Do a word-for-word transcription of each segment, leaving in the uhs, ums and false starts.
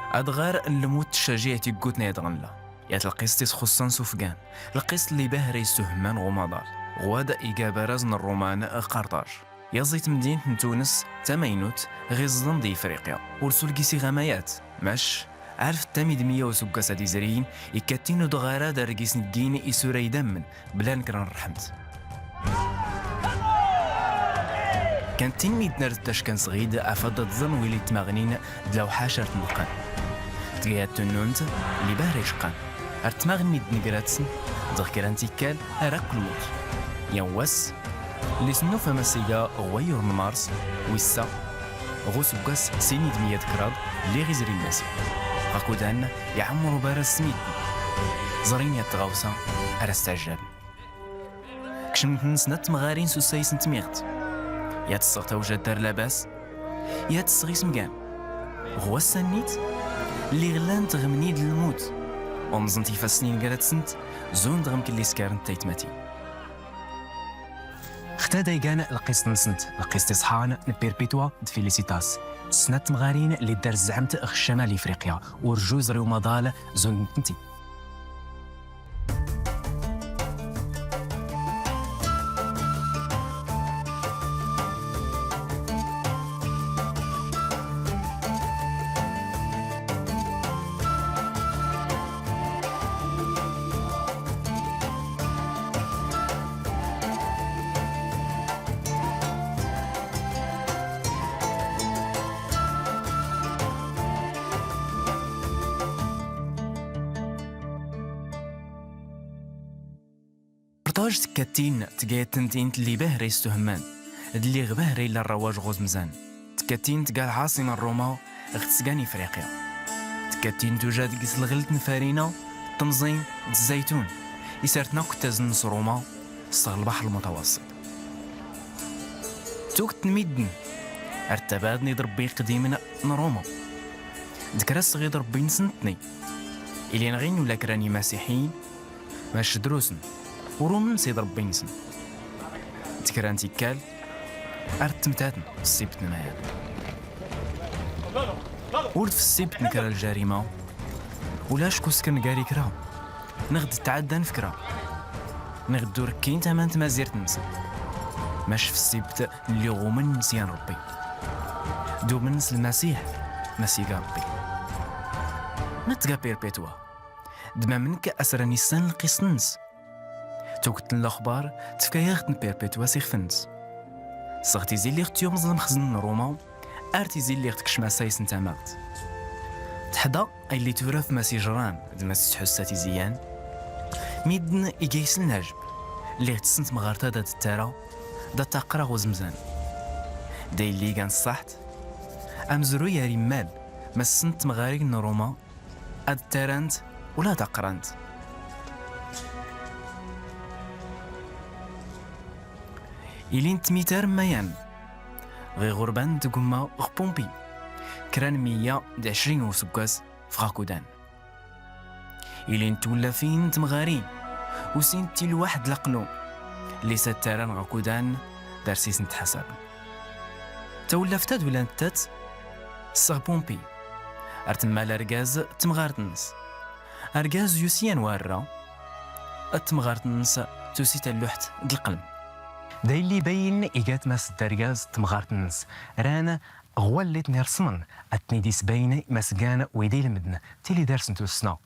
Adɣar n lmut tcajiɛt i ggutn ay-dɣ nlla. Yat lqiṣt i-s xuṣṣan s-ufgan, lqiṣt lli bahra i-s-tuhmman ɣ-umaḍal, ɣwad iga abaraz n-rruman ɣ-qarṭaj. Yaẓi tmdint n-tunes tamaynut ɣ-iẓḍn d-ifriqya. Ur sulgisiɣ amayat, mac alf ttamid miyya usggwas ad-izrin, ikkattin ur-dɣara dar-gis neggin isura idammen bla nkra n-rrḥmt. Kkantin middn ar-ttackan sɣid afad ad-ẓrn willi ttmaɣnin d-lawḥac ar-tneqqan. Tga yat tunnunt lli bahra iceqqan, ar-ttmaɣn middn gra-tsn, dɣ kra n-tikkal ar-akk lmut. Yan wass, lli s-nnufan a-s-iga ɣ-wayyur n-mars, wissa, ɣ-usggwas sin id miyya d-kraḍ, lliɣ izri lmasiḥ. Ɣakudan iɛmr ubaraz s-middn. Ẓrin yat tɣawsa ar-as-ttɛjjabn. Kcmtn snat tmɣarin s-ussayes n-tmiɣt. Yat sɣ tawjadt ar-labas, yat sɣ ismgan. Ɣ-wass-annit, lliɣ llant ɣ-mnid lmut. Umẓnt ifassn-in gra-tsnt, zund ɣ-mkll iskar n-taytmatin. Xtad ay gan lqiṣt-nsnt, lqiṣt iṣḥan n-Perpetua d-Felicitas, snat tmɣarin lli ddar zzaɛmt ɣ-ccamal ifriqya, ur-jju iẓri umaḍal zund-ntnti. Qarṭaj tkkatin tga yat tntint lli bahra i-s-tuhmman, d-lliɣ bahra illa rrawaj ɣ-uzmzan. Tkkatin tga lɛaṣima n-Ruma ɣ-tsga n-ifriqya. Tkkatin tujad gis lɣelt n-farina, d-temẓin, d-zzaytun, isartn akk ttazn s-Ruma sɣ lbaḥr lmutawaṣṣiṭ. Tugt n-middn ar-tabadn iḍ-rbbi iqdimn n-Ruma, d-kra sɣid rbbi-nsn ntni. Ilin ɣin ula kra n-imasiḥiyin, mac drusn ur-umnn s-iḍ-rbbi-nsn. D-kra n-tikkal ar-ttmtatn f-ssibt n-mayan. Ur f-ssibt n-kra ljarima, ulac kuskn gar ikra, nɣd tɛaddan f-kra, nɣd ur kkin tama n-tmazirt-nsn. Mac f-ssibt lli ɣ-umnn s-yan rbbi, d-umnn s-lmasiḥ, ma s-iga rbbi. Ma tga Perpetua? D-mamnk a-s-ran issan lqiṣt-ns? Tugt n-laxbar tfka-yaɣ-tn Perpetua s-ixf-ns. Sɣ tizi lliɣ-tt-yumẓ lmxzn n-Ruma, ar tizi lliɣ-tt-kcm asayes n-tamaɣt. Tḥda ay lli turaf ma s-ijran d-ma s-tḥussa tizi-yan. Middn iga-ysn lɛjb, lliɣ-tt-sn tmɣart-ad-ad-ttara, d-ad-taqra ɣ-uzmzan. D-ay lli igan ṣṣaḥt, amzruy ar-immal ma s-snt tmɣarin n-Ruma, ad-ttarant ula ad-aqrant. Ilin tmitar n-mayan ɣ-iɣurban n-tgumma ɣ-Pumpi, kra n-miyya d-ɛecrin usggwas f-ɣakudan. Ilin twllafin n-tmɣarin, usint tilwaḥ d-laqnu, lli s-ad-ttaran ɣakudan, dar s-isn-ttḥasabn. Tawllaft-ad ulant-tt sɣ Pumpi, ar-tmmal argaz d-tmɣart-ns. Argaz yusi yan warra, d-tmɣart-ns tusi talluḥt d-lqlm. D-ay lli bayin iga-t mas d-argaz d-tmɣart-ns, ran ɣ-wallit n-irsmn, ad-tn-id-isbayn mas gan wid ilmdn tili darsn tussna.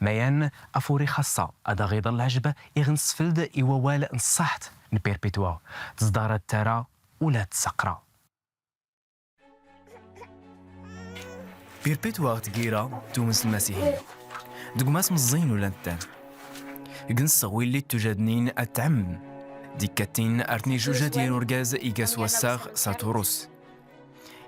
Mayan, afuri xaṣṣa ad-aɣ-iḍr lɛjb iɣ-nsfld i wawal n-ṣṣaḥt n-Perpetua, tẓḍar ad-ttara ula ad-tssaqra. Perpetua ɣ-tgira tumns lmasiḥiya. Dgmas mẓẓin ulan-ttan. Gnsɣ willi tujadnin ad-tɛmdn. Dikkattin ar-tn-ijujad yan urgaz iga s-wassaɣ Saturus.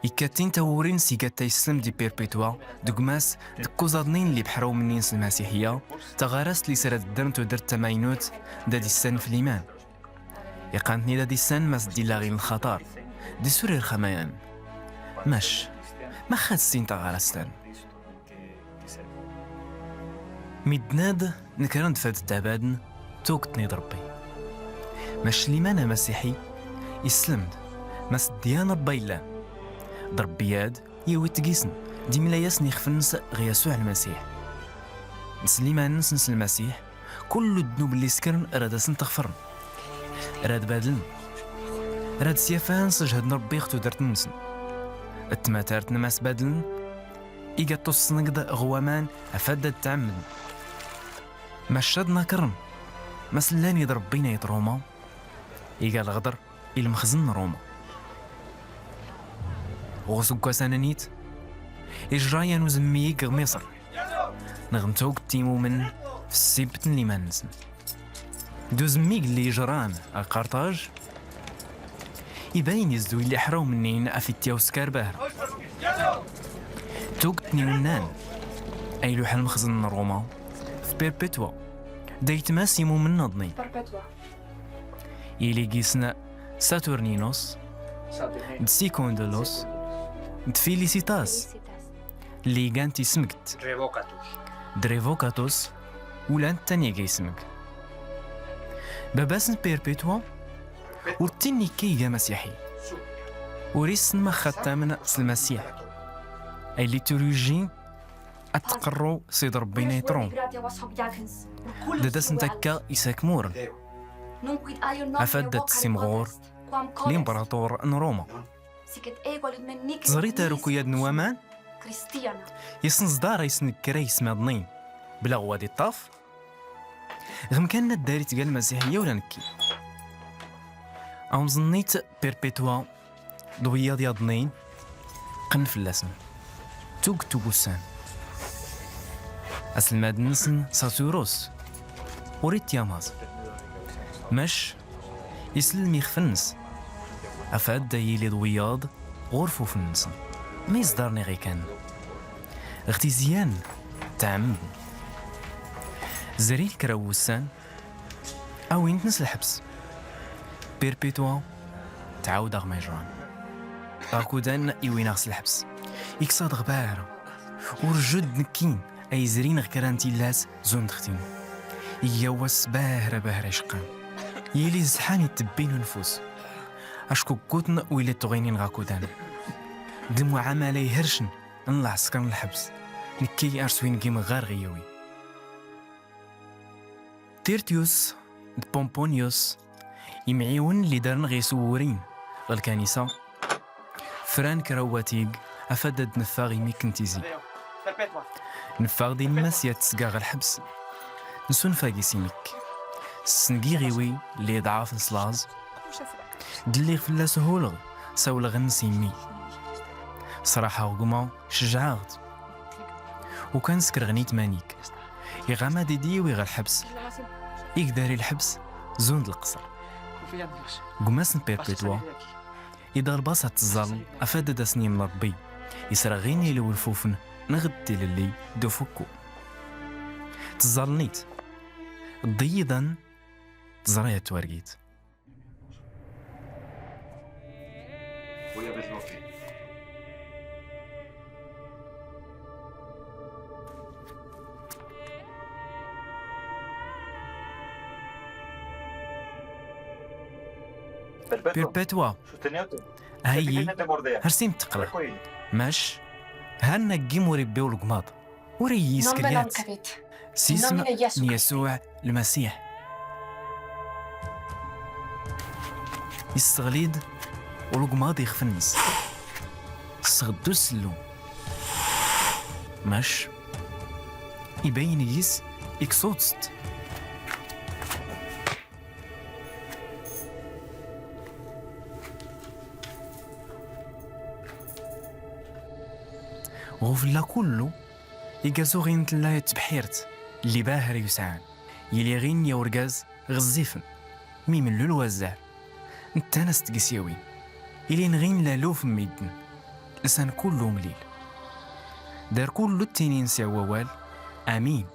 Ikkattin tawuri-ns iga-tt-a-isslmd i Perpetua, dgmas d-kkuẓaḍnin lli bḥrawmnin s-lmasiḥiya, taɣarast lli sra d-ddrn tudrt tamaynut, d-ad-issan f-liman. Iqqan-tn-id ad-issan mas d-illaɣin lxaṭar d-isurr irxamayan. Mac, max ad-ssin taɣarast-an? Middn-ad nkran-d fad-tabadn tugt n-iḍ Rbbi. Mac liman amasiḥi isslmd mas d-yan Rbbi a-illan, d Rbbi-ad iwi-t g-isn, D-imla-yasn ixf-ns ɣ-yasuɛ lmasiḥ. Nsll iman-nsn s-lmasiḥ, kull ddnub lli-skkrn rad-asn-t-ɣfrn, rad-badln, rad-syafan s-jhd n-rbbi ɣ-tudrt-nsn. Tmatart n-mas badln, iga tusnggd ɣ-waman afad-ad-tɛmmdn. Mac ad-nakrn, mas llan-id rbbi n-ayt ruma, iga lɣdr i-lmxzn n-ruma. Ɣ-usggwas ann-nit, ijra yan uzmmig ɣ-miṣr, nɣ-ntug timumn f-ssibt n-liman-nsn. D-uzmmig lli-ijran ɣ-qartaj, ibayn izd wi-lli-ḥrawm-nnin af-ittyaw skar bahra. Tug tniwnan, ayluḥ n-lmxzn n-ruma, f-perpetwa, d-aytma s-imumn n-aḍnin. Ili-g isn saturninus, d-sikundulos, d-filisitas, lli-igan tismgt, d-revokatus, ulan-t tani iga ismg. Baba-s n-perpetwa, ur-t-innikka iga masiḥi, ur-isn max-ad-tamn s-lmasiḥ. Ay-lli-turujin ad-tqrru s-id-rbbi n-ayt rum, d-ad-asn-takka isakmurn, afad-ad-tsimɣur limbraṭur n-ruma. Tẓrit arukuyad n-waman? Isnẓḍar a-isn-ikkra ismaḍnin, bla ɣwad-iṭṭaf. Ɣ-mkan n-addar itga lmasiḥ yawla-nkki. Amẓnnit perpetwa d-wiyaḍ yaḍnin, qqn-flasn tug tug ussan. Aslmad-nsn saturus, ur-ityamaẓ. Mac islm ixf-ns, afad-ad-yili d-wiyaḍ ɣ-urfufn-nsn. Ma iẓḍarn iɣ-ikan, ɣ-tizyan tɛmmdn. Zrin kra n-wussan, awin-tn s-lḥbs. Perpetwa tɛawd-aɣ ma ijran. Ɣakudan iwin-aɣ s-lḥbs, iksaḍ ɣ-bahra. Ur-jud d-nkkin a-izrin ɣ-kra n-tillas zund ɣ-tin. Igga wass bahra bahra icqqan, yili zḥan itbbi n-unfus. Ackukkutn wi-lli-tɣinin ɣakudan d-lmuɛamala ihrcn n-lɛskr n-lḥbs. Nkki ar-swin-gimɣ ɣar ɣ-iyawi. Tirtyus d-pomponyus, imɛiwnen lli-darn ɣ-iswwurin ɣ-lkanisa, fran kra n-watig afad-ad-nffɣ imikk n-tizi. Nffɣ-d inmmas yat-sga ɣ-lḥbs, nsunfag-is imikk. Ssngiɣ iwi lli-iḍɛafn s-laẓ, d-lliɣ fllas hulɣ s-awlɣ-nns immi. Sraḥɣ gma, cjɛɣ-t. Ukan skrɣ-nit manik, iɣ-amad-id-iwi ɣ-lḥbs. Igdar i-lḥbs zund lqṣr. Gma-s n-perpetwa, iḍalb-as ad-tẓẓaln afad-ad-asn-imn rbbi isrɣin-il iwlfufn nɣd tilli d-ufukku. Tẓẓaln-it, d-iḍan tẓra-yat twargit. Perpetwa. Hayyi, hrs-im tqla. Mac, han-nna ggim ur-ibbi ulgmaḍ. Ur iyi-iskr yat s-ism n Yasuɛ Lmasiḥ. Issɣl-id ulgmaḍ ixf-nns. Ssɣd-d usllu. Mac ibayn gis iksuḍ-t. Ɣuflla kullu, iga zuɣin tlla tbḥirt lli bahra yusɛan. Yili ɣin ya urgaz ɣezzifn, mi imlul wazzar, nttan-as-t gis yawin. Ilin ɣin laluf n-middn, lsan kullu umlil. Dar kullu ttinin s-ya wawal amin.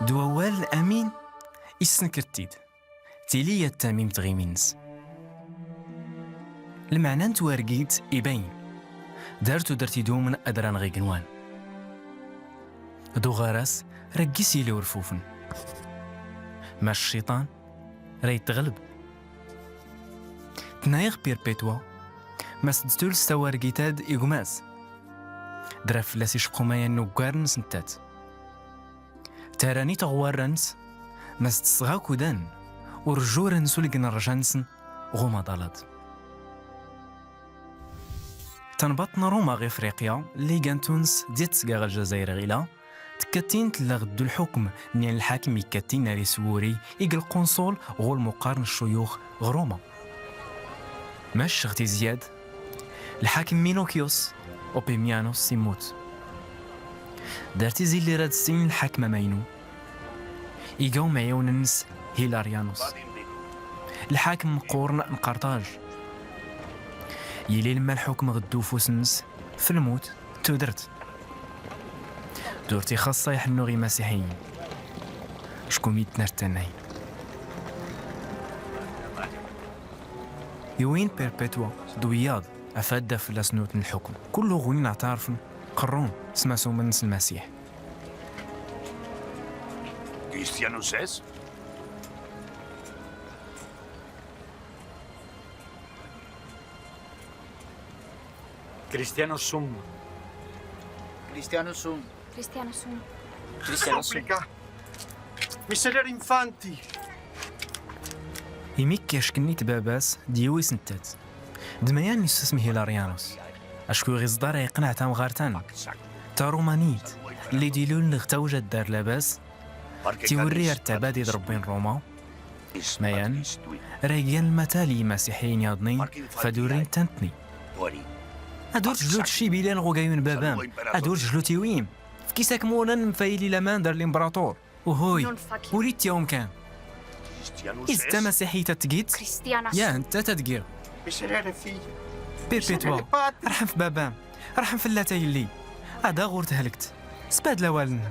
D-wawal amin, issnkr-t-id. Tili yat-tamim tɣimin-ns. Lmaɛna n-twargit ibayn. Dar tudrt idumn adran ɣ-ignwan. D-uɣaras ra gis-ili urfufn. Mac cciṭan ra itɣlb. Tnayɣ perpetwa, Mas d-tuls tawargit-ad i gmas. Dra fell-as icqu mayan n uggar-ns nttat. Tarani tɣwarra-ns, mas d-sɣakudan, ur jjuran s-ulgn rrja-nsn ɣ umaḍal-ad. Tanbaḍt n Ruma ɣ Ifriqya, lli gan tuns d-yat sga ɣ Ljazair ɣila, tkkatin tlla ɣ ddu lḥukm n yan lḥakm ikkattin ar iswuri ig lqunṣul ɣ ulmuqqar n ccuyux ɣ Ruma. Mac ɣ tizyad, lḥakm Minukyus Opimianus immut. Dar tizilli rad ssin lḥakm amaynu, iga umɛiwn-ns Hilarianus, lḥakm mqqurn n Qarṭaj. Yili lma lḥukm ɣ ddu ufus-ns f lmut d tudrt. Dur tixaṣṣa iḥnnu ɣ imasiḥiyin. Acku middn ar ttannayn. Iwin Perpetua d wiyaḍ afad da fell-as nutn lḥukm. Kullu ɣwin ɛtarfn, qrrun s masumn s lmasiḥ. Christianus es? Christianus sum. Christianus sum. Christianus sum. Christianus sum. Supplica. Miserere infanti. Imik ickknni-t babas d yiwis nttat. D mayan ism Hilarianus. Acku ɣ iẓḍar iqnɛ tamɣart-an tarumanit lli d-iluln ɣ tawja d dar labas, tiwrri ar tabad id Rbbi n Ruma. Mayan, ra igan lmatal i imasiḥiyin yaḍnin, fad urrin tantni. Ad ur tjlut ccib ilan ɣ ugayyu n babam, ad ur tjlut iwim. Fkis akmunan n fayli laman dar limbraṭur. Uhuy, ur ittya umkan. Is d tamasiḥit ad tgit? Yah, ntta ad tgiɣ. Perpetua, rḥem f babam, rḥem flla tayelli. Ad aɣ ur thlkt. Sbadl awal-nna.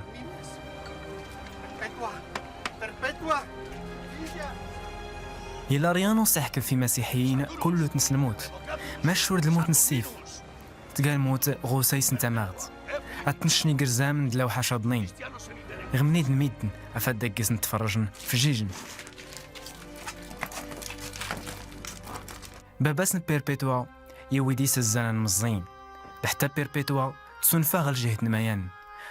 Ilarianus iḥkm f imasiḥiyin kullutn s lmut, mac ur d lmut n ssif. Tga lmut ɣ usays n tamaɣt. Ad tnccen igrzamen d lawḥac aḍnin. Ɣ mnid n middn afad da ggis n tfrrjn f jijn. Babas n Perpetua iwwi-d isazzan anmẓẓin. D ḥtta Perpetua tsunfa ɣ ljhd n mayan.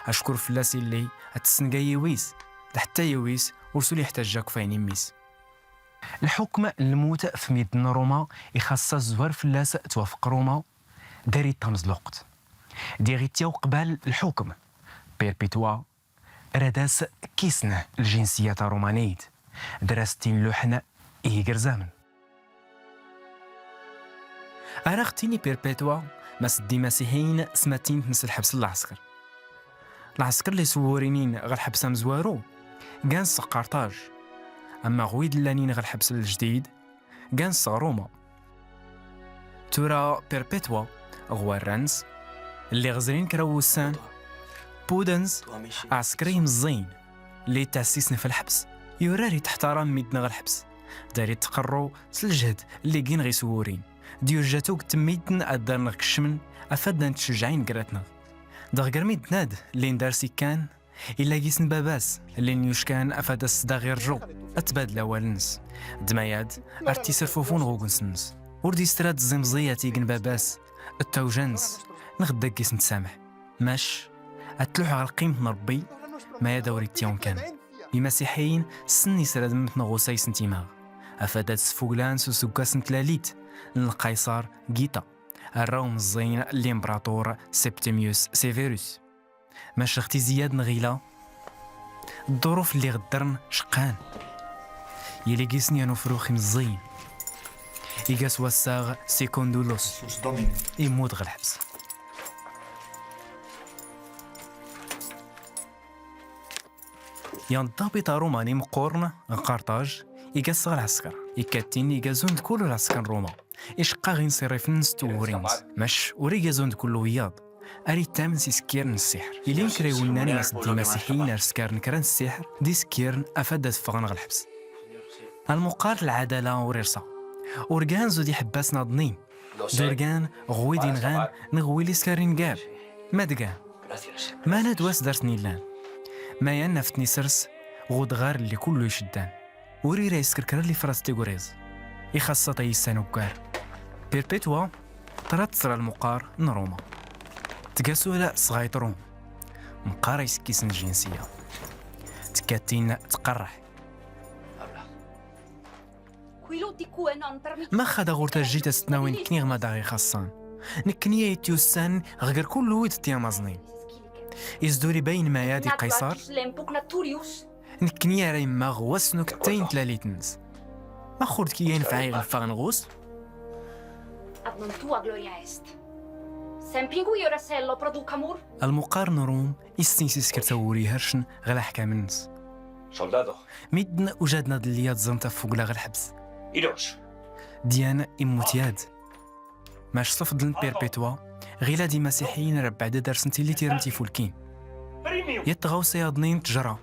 Acku ur fell-as illi ad tssnga yiwis. D ḥtta yiwis ur sul iḥtajja akk f ayn immis. Lḥukm n lmut f middn n Ruma ixaṣṣa zzwar fell-as twafq Ruma. Dar-it tamẓluqt. Diɣ ittya uqbal lḥukm, Perpetua, rad as kkisn ljinsiyya tarumanit, dra s tinluḥn i igrzamen. Ar aɣ ttini Perpetua, mas d imasiḥiyin smattint-n s lḥbs n lɛaskr. Lɛaskr lli swwurinin ɣ lḥbs amzwaru, gan s ɣ Qarṭaj. Amma ɣ wid llanin ɣ lḥbs ljdid, gan s ɣ Ruma. Tura Perpetua, ɣ warran-s, lli ɣ zrin kra n wussan, pudden-s ɛskri imẓẓiyin, lli ittɛssisn f lḥbs, yurar itḥtaram middn ɣ lḥbs, dar ittqrru s ljhd lli gin ɣ iswwurin, d yujja tugt n middn ad darn ɣ kcmn, afad da ntcujɛin gratnɣ. Dɣ gr middn-ad llin dar s ikkan, Illa gisn babas llin yuckan afad as-sdaɣ irju ad tbadl awal-ns. D mayad ar tisrfufun ɣ ugns-ns. Ur d-istra ad tẓimẓi atig n babas d tawja-ns, nɣ dda gisn tsamḥ. Mac ad tluḥ ɣ lqimt n Rbbi, mayad awr ittyawn kan. Imasiḥiyin ssn isradmtn ɣ usays n timaɣ, afad ad sfuglan s usggas n tlalit n Lqayṣar Gita, arraw mẓẓin n limbraṭur Septimius Severus. Mac ɣ tizi-ad nɣila, ḍḍuruf lli ɣ ddrn cqqan. Yili gisn yan ufrux imẓẓiyn. Iga s wassaɣ Secundulus, immut ɣ lḥbs. Yan ḍḍabiṭ arumani mqqurn ɣ Qarṭaj, iga s ɣ lɛskr. Ikkatin iga zund kull lɛskr n Ruma. Icqqa ɣ inṣirifn s twuri-ns, mac ur iga zund kull wiyaḍ ar ittamn s iskirn n ssiḥr. Ilin kra iwunnan mas d imasiḥiyin ar skarn kra n ssiḥr d iskirn afad ad ffɣn ɣ lḥbs. Almuqqar n lɛadala ur irṣa. Ur gan zud iḥbasn aḍnin d ur gan ɣ wid inɣan nɣ wid iskarn ingab. Ma d gan, mana d wa s darsn illan. Mayan af tn isrs ɣ udɣar lli kullu icddan. Ur ira iskr kra lli fras tiguriẓ. Ixaṣṣa tayssa n uggar. Perpetua Trat tsra lmuqar n Ruma. Tga sula sɣayt Rum. Mqar iskisn ljinsiya. Tkkatin tqrrḥ. Max ad aɣ ur tajjit ad s-tnawi nekkni ɣ ma d aɣ-ixaṣṣan. Nekkni a ityussan ɣ gar kullu wid t-yamaẓnin. Izdur ibayn mayad i Qaysar. Nekkni ara immaɣ wass n ukettay n tlalit-ns. Max ur d-kiyan fɛi ɣ lfaɣ n ɣus? Lmuqar n Rum issin s iskr tawuri hercn ɣ laḥkam-ns. Middn ujadn ad lli ad ẓrn tafugla ɣ lḥbs. Dyan immut yad. Mac sfḍln perpétuité, ɣilad imasiḥiyin rebɛd ad arsn tilli tirmt ifulkin. Yat tɣawsa yaḍnin tjra.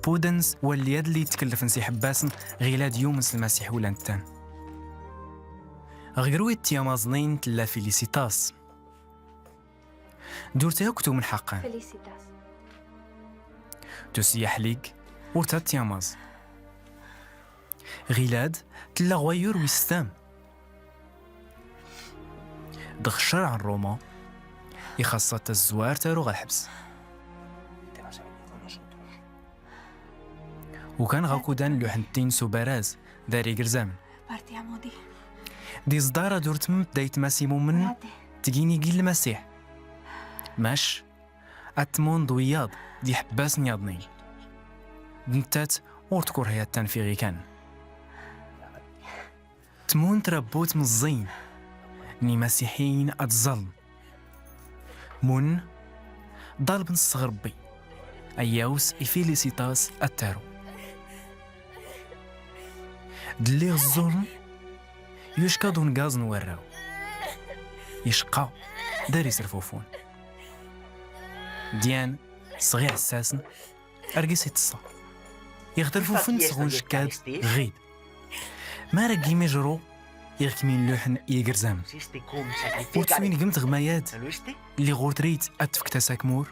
Pudn-ns walli ad lli ttkllfn s iḥbbasn ɣilad yumn s lmasiḥ ula nttan. Ɣ gar wid t-yamaẓnin tlla Felicitas. Durt akk tumn ḥaqqan. Tusyaḥ lig ur ta t-yamaẓ. Ɣilad tlla ɣ wayyur wis tam. Dɣ crɛ n Ruma ixaṣṣa tazwar taru ɣ lḥbs. Ukan ɣ akudan luḥn ttin s ubaraz dar igrzamen. D iẓḍar ad ur tmmt d aytma s imumn tgin igi lmasiḥ. Mac ad tmunḍ wiyaḍ d iḥbbasn yaḍnin. D nttat ur tkurh yat tanfiɣ ikan. Tmun trabbut mẓẓin n imasiḥiyin ad ẓẓln. Mun ḍalbn s ɣ Rbbi ayyaws i Felicitas ad taru. Dlli ɣ ẓẓuln yuckaḍ ungaẓ n warraw. Icqqa dar isrfufun. Dyan s ɣ iɛssasn. Argis itṣṣa. Iɣ trfufn s ɣ unckkad ɣid. Mara gim ijru iɣ kmin luḥn igrzamen. Ur tswingmt ɣ mayad lli ɣur trit ad tfkt asakmur.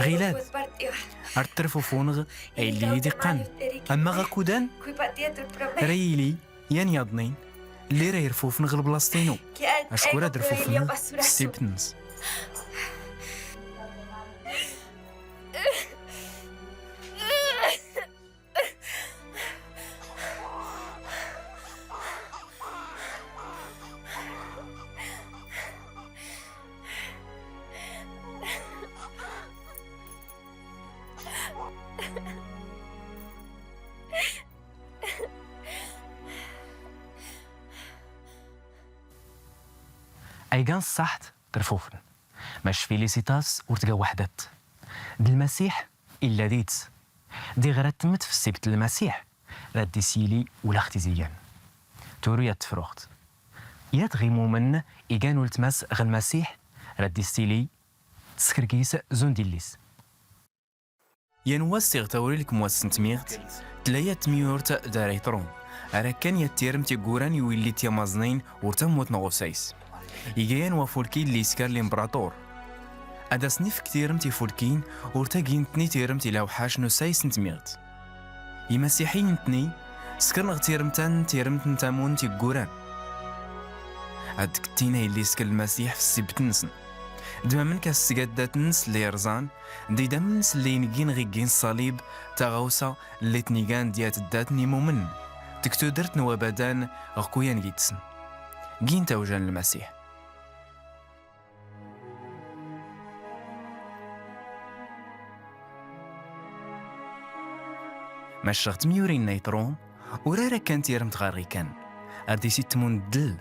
Ɣilad ar trfufun ɣ aylli i d iqqan. Amma ɣ akudan ra yili yan yaḍnin lli ra irfufn ɣ lblasṭ inu. Acku ra drfufn s ssibt-ns. Aygan ṣṣaḥt trfufn. Mac Felicitas ur tga waḥdat. D Lmasiḥ illa dit. Diɣ ra tmmt f ssibt n Lmasiḥ ra dis yili ulax tizigan. Turu yat tfruxt. Yat ɣ imumn igan ultmas ɣ Lmasiḥ ra dis tili tskrgis zund illis. Yan wass iɣ tawri lkmwass n tmiɣt tla yat tmyurt dar ayṭrun. Ara kkan yat tirmt igguran i willi tyamaẓnin ur tammut n ɣusays. Iga yan wafulki lli iskar limbraṭur. Ad asn ifk tirmt ifulkin ur tagi ntni tirmt ilawḥac n usays n tmiɣt. Imasiḥiyin ntni skrn ɣ tirmt-an tirmt n tamunt igguran. Ad kttin aylli iskr Lmasiḥ f ssibt-nsn. D mamnk a sgaddat-ns lli rẓan d idamn-ns lli inggin ɣ iggi n ṣṣalib. Taɣawsa lli tn igan dyat ddat n imumn dg tudrt n wabadan ɣ kuyan gittsn. Gin tawja n Lmasiḥ. Mac ɣ tmyurin n ayṭrun ur ara kkan tirmt ɣar ɣ ikan. Ar dis ittmun ddll.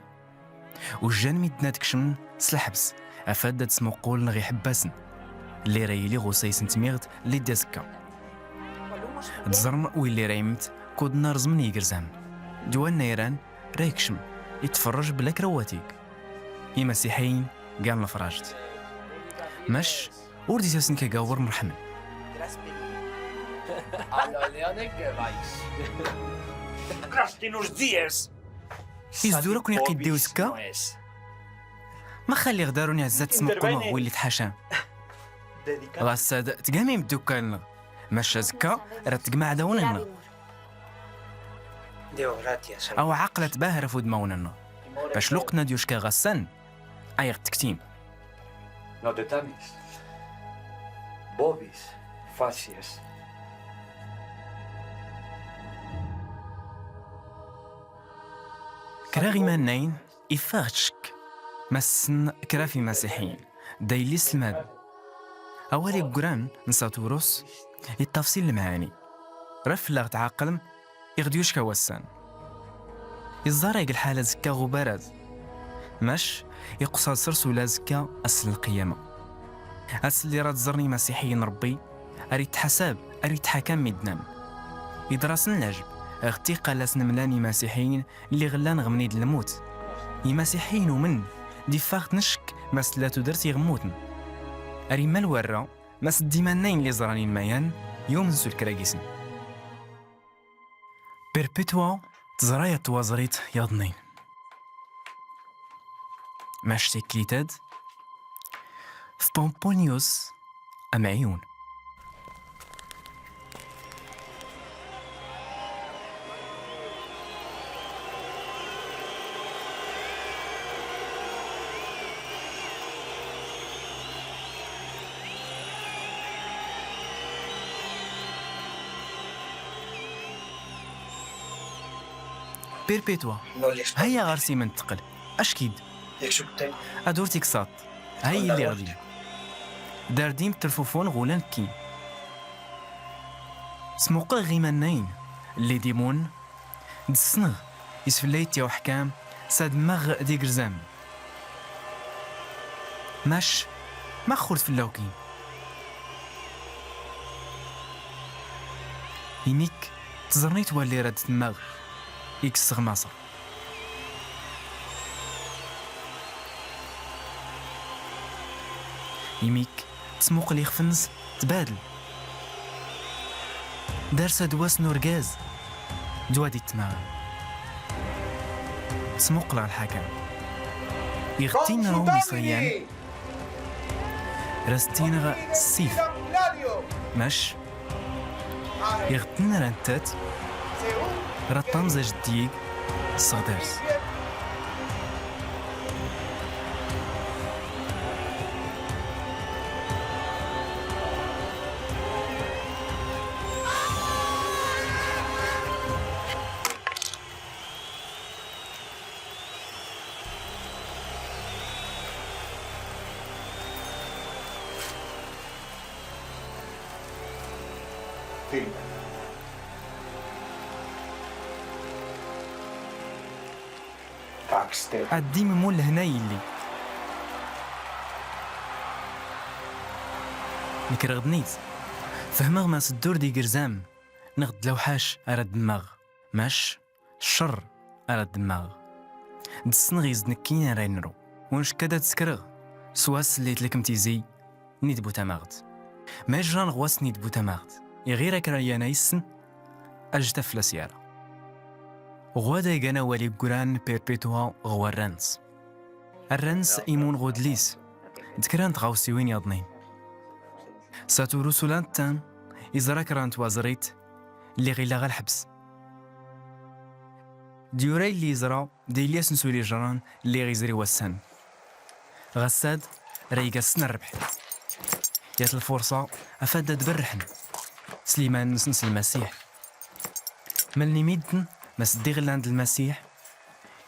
Ujjan middn ad kcmn s lḥbs afad ad smuqquln ɣ iḥbbasn lli ra yili ɣ usays n tmiɣt lli d azkka. Dẓrm willi ra immt kud n rẓmn igrzamen d wanna iran ra ikcm itfrrj bla kra n watig. Imasiḥiyin gan lfrajt. Mac ur d isasn kagawr mrḥmn. Izdur akn iqiddi uzkka. Max alliɣ darun iɛzzat smuqquln ɣ willi tḥacam. Ɣas ad tgam imddukkaln Mac azekka rad tgmaɛ dawnen-nneɣ. Aw ɛaql ad tbahar af udmawn-nneɣ. Bac lweqt n-ad yucka ɣassan, a ɣ-d-tektim. Kra ɣ-imannayn iffeɣ-t ckk, massn kra f-imasiḥiyin da illi sselmaden. Awal iggran n-saturus iṭṭaf sin lmɛani. Rad fllaɣ tɛaqlm iɣ-d-yucka wassan. Iẓẓar-ag lḥal azekka ɣ-ubarad. Mac iqqus-ad srs ula azekka ass n-lqiyama, ass lli rad ẓrn imasiḥiyin ṛebbi ar ittḥasab, ar ittḥakam middn-am. Iḍr-asn lɛjb ɣ-tiqqal asn-mlan imasiḥiyin lli ɣ-llan ɣ-mnid lmut. Imasiḥiyin umnen d-iffeɣ-tn ckk mass tlla tudrt iɣ-mmutn. Ar immal warra mass d-imannayn lli ẓran inmayan yumn s-ulkra gis-n. Perpetwa tẓra yaḍ twaẓrit yaḍnin. Mac tikklit-ad f-Pomponius amɛiwn. Perpetwa, hayya ɣar-s imn tqql. Ack-id. Ad ur tiksaḍt. Hayy illi ɣ-din. Dar dim trfufun ɣ-ula nkkin. Smuql ɣ-imannayn lli d-imun, d-ssnɣ isfllayt yawḥkam s-ad-mmɣ d-igrzamen. Mac max ur tfllawkin? Imik tẓrnit walli rad tmmɣ iksɣ Maṣr. Imik tsmuql ixf-ns tbadl. Dar s-ad-wass n-urgaz d-wad-ittmaɣn. Tsmuql ɣ-lḥakam. Iɣ-ttinɣ umiṣriyan ras-ttinɣ ssif. Mac iɣ-ttinɣ ranttat raṭṭam zajddig s-ɣ-dars. Ad-dim mulhna yilli. Nkreɣ-d nit. Fhmɣ ma s-ddur d-igrzamen nɣ d-lawḥac ara d-mmɣ. Mac ccer ara d-mmɣ. D-ssnɣ iz-d-nkkin ara inru. Ur nckkad ad-skrɣ s-wass lli tlkm tizi n-id-bu-tamaɣt. Ma ijran ɣ-wass n-id-bu tamaɣt iɣir akra yana issn ajt aflas yara. Ɣwad aygan awal iggran n-perpetwa ɣ-warran-s. Arran-s imun ɣ-udlis d-kra n-tɣawsiwin yaḍnin. Saturus ula nttan iẓra kra n-twaẓrit lli ɣ-illa ɣ-lḥbs. D-yura illi iẓra d-illi asnsul ijran lli ɣ-izri wassan. Ɣassad ra iga ssn rrbḥ. Yat lfurṣa afad ad-brrḥn s-liman-nsn s-lmasiḥ. Mln imiddn ma s-ddiɣ llan d-lmasiḥ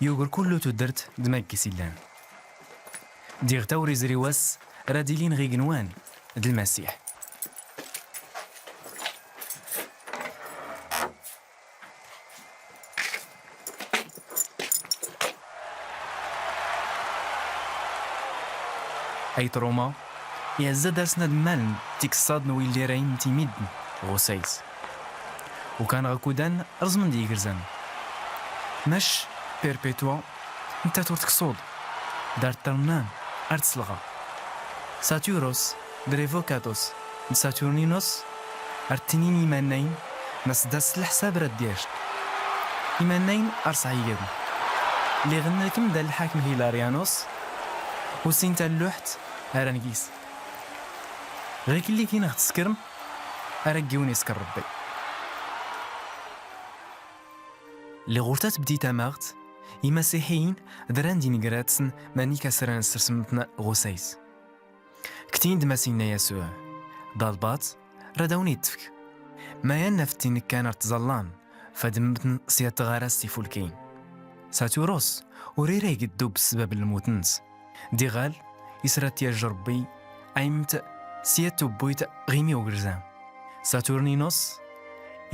yugr kullu tudrt d-maggis illan. Diɣt awr izri wass ra d-ilin ɣ-ignwan d-lmasiḥ. Ayt Ruma, iɛzza-d-asn ad-mmaln tikṣṣad n-willi ra immt imiddn ɣ-usayes. Ukan ɣ-akudan rẓmn-d yigrzamen. Mac Perpetwa nttat ur tkṣṣud. Dar trnnan ar tslɣa. Saturus d-Revocatus d-Saturninus ar ttinin imannayn ma s-das lḥsab ra d-yajt. Imannayn ar sɛygadn. Lliɣ nnlkm da lḥakm Hilarianus, usin talluḥt ara ngis. Ɣiklli kinɣ tskrm ara ggiwni s-kr-rbbi. Lliɣ ɣur-tatbdi tamaɣt, imasiḥiyin dran-d ingratn manik asran ssrsmtn ɣ-usayt. Ktin-d ma s-inna yasuɛ, ḍalbat rad-awn-ittfk, mayan naftin kkan ar-tẓallan fad-mmtn s-yat tɣarast ifulkin. Saturus ur-ira-ig ddub s-sbab n-lmut-ns. Diɣal isra-t-yajj rbbi a-immt s-yat tubbuyt ɣ-imi ugrza. Saturninus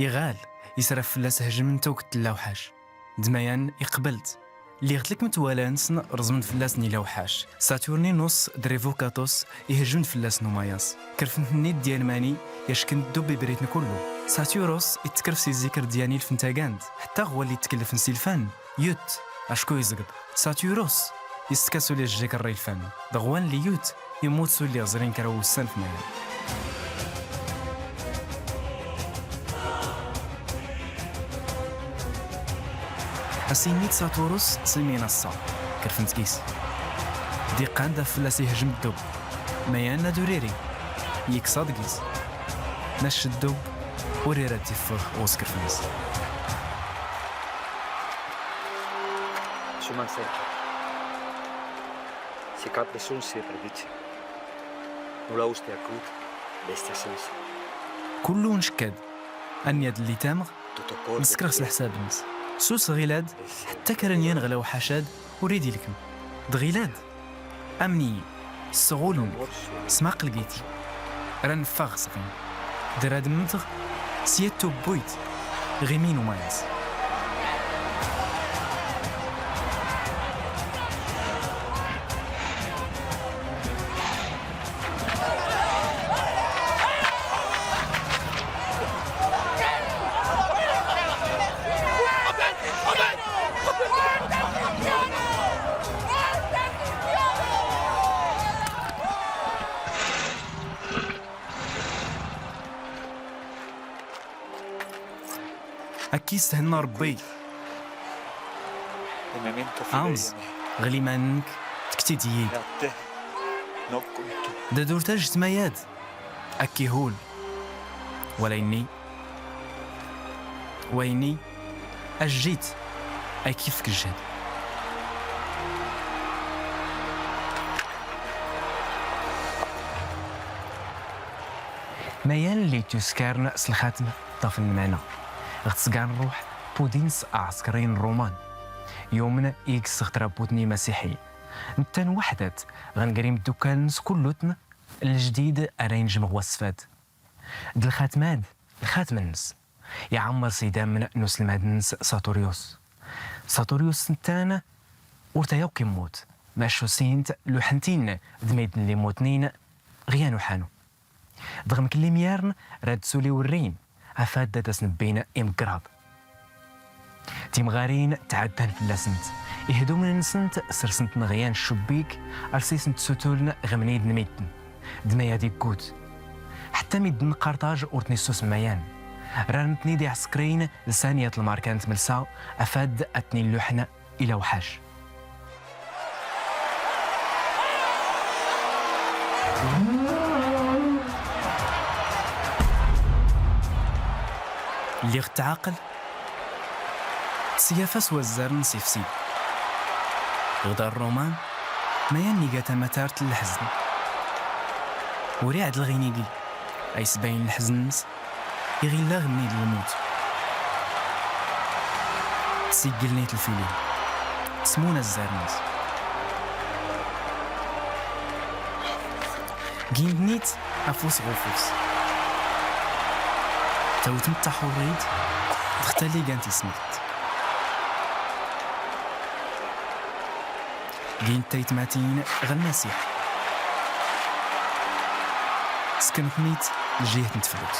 iɣal isra-t fllas hejjmn-t-uk tlawḥac. D-mayan iqbl-t. Lliɣ tlkmt wala-nsn rẓmn fllasn ilawḥac. Saturninus d-revocatus ihejjmn fllasn umayaṣ. Krfn-tn-id d-yalmani, yackn ddub ibritn kullu. Saturus ittkr f-s-izikr d-yan ilfn tagant, ḥtta ɣwalli ittkllfn s-ilfan yut, acku izgḍ. Saturus isska s-ul ijjikr ilfan, d-ɣwanlli yut immut s-ul lliɣ zrin kra n-wussan f-mayan. As-inni-d saturus s-iminaṣṣa. Krfn-t gis. D-iqqan-d af fllas ihjm ddub. Mayan ad-ur-iri, yikṣa-d gis. Mac ddub ur-ira ad-iffɣ ɣ-uskrfn-is. Suman serki. Sikatli sun sirprditsi. Nula usti akut, bestia sensi. Kullu nckkad. Anni ad-llitamɣ, nskr-ɣ s-lḥsab-ns. Sus ɣilad, ḥtta kra n-yan ɣ-lawḥac-ad ur-id-ilkm. D-ɣilad, amn-iyi, sɣuln-k, smaql giti. Ra nffɣ ɣ-sɣim. Dra d-mmtɣ s-yat tubbuyt ɣ-imi n-umayaṣ. Akk-is thenna Ṛebbi. Amẓ ɣ-liman-nnek, tkti-d yid. Da dur tajt mayad. Akk-ihul. Wala inni. Wa inni. Ajjit. Akk-ifk jjhd. Mayan lli t-yuskarn s-lxatm ṭṭafn lmana. Ɣ-tsga n-ṛṛuḥ, Pudins aɛskri n-Ṛṛuman. Yumn i-gs ɣ-trabbut n-imasiḥiyin. Nttan waḥdat, ɣ-ngr imddukkal-ns kullutn, ljdid ara injm ɣ-wasfat. D-lxatm-ad, lxatm-ns. Iɛmmr s-idamn n-uslmad-ns Saṭuryus. Saṭuryus nttan, ur-ta yakk immut, mac usint luḥntin d-middn lli mmutnin ɣ-yan uḥanu. Dɣ-mklli myarn rad-suli wrrin, afad ad-asn-bbin imggraḍ. Timɣarin tɛaddan fllasnt, ihdumn-nsnt srsntn ɣ-yan ccubbik, arsisnt sutuln ɣ-mnid n-middn. D-mayad iggut. Ḥtta middn n-Qarṭaj ur-tn-issusm mayan. Rarn-tn-id iɛskrin lsan yat lmarka n-tmlsa, afad ad-tn-illuḥn ilawḥac. Lliɣ ttɛaql, tsyafa s-wazzarn s-ifsi. Ɣ-dar Ṛṛuman, mayan iga tamatart n-lḥzn. Ur-iɛdl ɣ-inigi, a-isbayn lḥzn-ns. Iɣ-illa ɣ-mnid lmut. Tsiggilnit lfilin. Smun azzar-ns. Gindnit afus ɣ-ufus. Tawtmt taḥurrit dɣ-taligant ismit. Gint taytmatin ɣ-lmasiḥ. Sknɣ-tn-it ljiht n-tflut.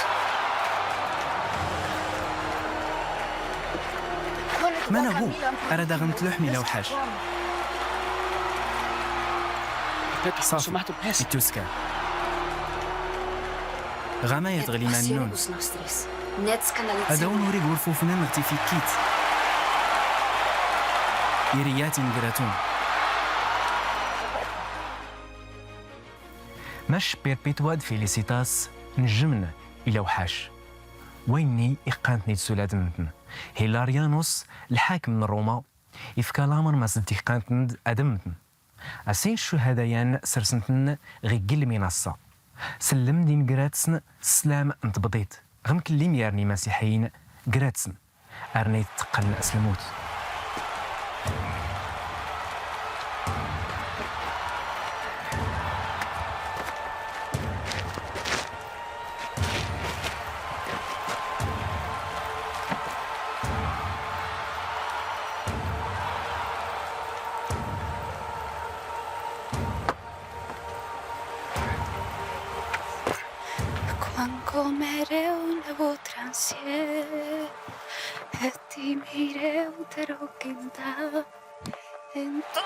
Managu ara daɣ ntluḥ mi lawḥac? Safi, ittuska. Ɣamayat ɣ-liman-nnun. Ad-awn-uriɣ urfufnan ɣ-tifikkit. Iriyat ingratun. Mac Perpetua d Felicitas njjmn ilawḥac. Waynni iqqan-tn-id s uladem-ntn. Hilaryanus, lḥakem n Ruma, ifka lamer mas dd-iqqan-tn-id adem-ntn. Asin ccuhada-yan srsn-tn ɣ igglm-in ass-a. Slm-d-in gr-atsn sslam n tbḍit, ɣ mklli imyar n imasiḥiyin gr-atsn. Arnay tqqln s lmut. Kwan komereu na votransie, eti mireu terokinta. Ento,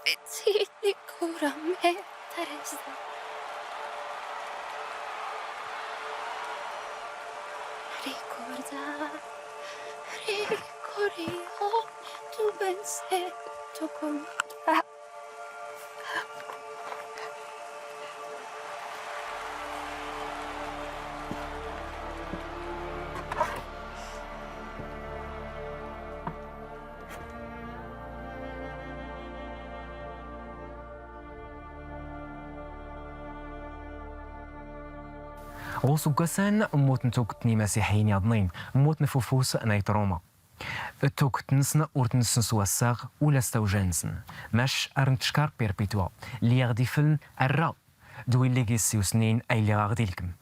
fitsi ni kurame taresda. Rikorda, rikorio, tu bense, tu kontra. Ɣur-s uggasan, mmutn tugt n imasiḥiyin yaḍnin, mmutn f ufus n ayt Ruma. Tugt-nsn ur tnsn s wassaɣ ula s tawja-nsn. Mac ar ntckar perpétuat, lli aɣ-d-ifln arra d willi g-issiwsnin ay lliɣ aɣ-d-ilkm.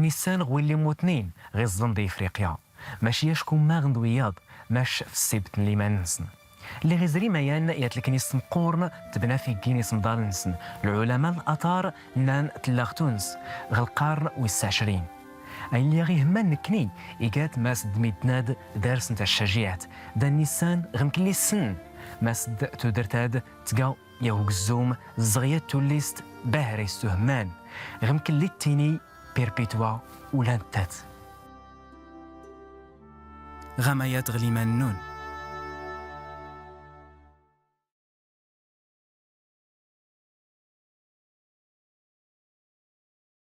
Nissan ɣ willi mmutnin ɣ iẓḍn d Ifriqya. Mac yacku mmaɣn d wiyaḍ, mac f ssibt n liman-nsn. Lliɣ izri mayan yat lknist mqqurn tbna f iggin ismḍal-nsn, lɛulama n laṭar nnan tllaɣ tuns ɣ lqarn wis ɛcrin. Ayen lliɣ ihmman nkni iga-t mas d middn-ad darsn taccajiɛt, dan nissan ɣ mklli ssn mas d tudrt-ad tga yaw ugzzum zɣ yat tullist bahra istuhmman, ɣ mklli ttini perpétuat ula nttat. Ɣamayat ɣ liman-nnun,